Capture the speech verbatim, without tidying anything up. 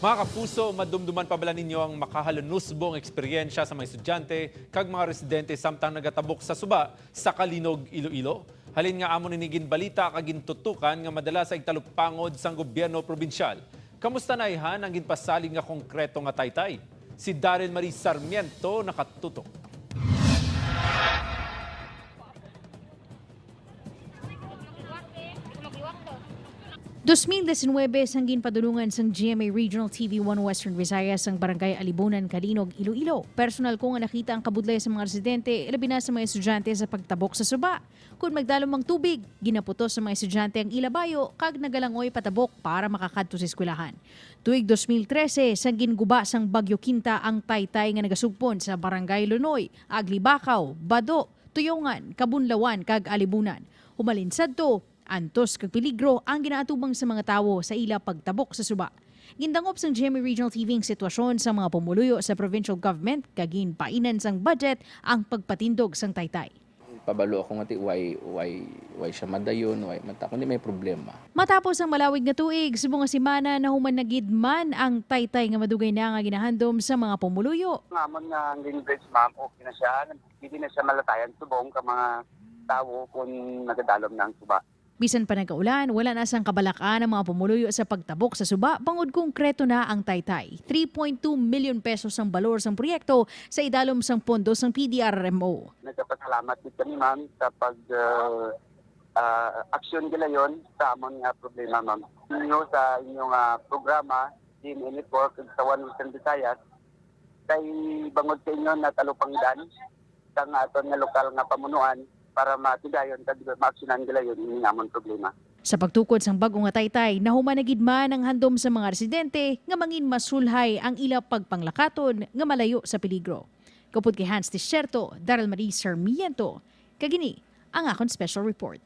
Mga kapuso, madumduman pa bala ninyo ang makahalunusbong eksperyensya sa mga estudyante kag mga residente samtang nagatabok sa suba sa Calinog, Iloilo? Halin nga amo ni ginbalita kag gintutukan nga madala sa igtalupangod sang gobyerno probinsyal. Kamusta na ayhan ang ginpasalig nga konkreto nga taytay? Si Daryl Marie Sarmiento nakatutok. Dos mil diecinuebe, sang ginpadulungan sang G M A Regional T V One Western Visayas sang Barangay Alibunan, Calinog, Iloilo. Personal ko nga nakita ang kabudlay sa mga residente, labi na sa mga estudyante sa pagtabok sa suba. Kon magdalom ang tubig, ginaputos sa mga estudyante ang ila bayo kag nagalangoy patabok para makakadto sa eskwelahan. Tuig dos mil trese, sang ginguba sang Bagyo Quinta ang taytay nga nagasugpon sa Barangay Lunoy, Aglibakaw, Bado, Tuyongan, Kabunlawan, kag Alibunan. Humalin sadto, antos kag peligro ang ginaatubang sa mga tawo sa ila pagtabok sa suba. Gindangop sang G M A Regional T V ang sitwasyon sa mga pumuluyo sa provincial government kag ginpainan sang budget ang pagpatindog sang taytay. Pabalo ako nga ti, why, why, why siya madayon, why mata, kundi may problema. Matapos ang malawig nga tuig, subong nga semana, nahuman na gid man ang taytay nga madugay na nga ginahandom sa mga pumuluyo. Ang amon nga hanging bridge, ma'am, okay na siya. Hindi na siya malatayan subong ka mga tawo kung nagadalom na ang suba. Bisan pa nagaulan, wala na sang kabalak-an ang mga pumuluyo sa pagtabok sa suba bangod konkreto na ang taytay. Three point two million pesos ang balor sang proyekto sa idalom sang pondo sang P D R R M O. Nagapasalamat gid kami, ma'am, sa pag, ah, ah, aksyon gilayon sa amon nga problema, ma'am. Inyo sa inyong, ah, programa, D M A Network, sa One Western Visayas, kay bangod sa inyo natalupangdan sang aton nga lokal nga pamunuan para matigayon kag maaksyonan gilayon ini nga amon problema. Sa pagtukod sang bag-o nga taytay, nahuman na gid man ang handom sa mga residente nga mangin masulhay ang ila pagpanglakaton nga malayo sa peligro. Upod kay Hans Desierto, Daryl Marie Sarmiento, kag ini ang akon special report.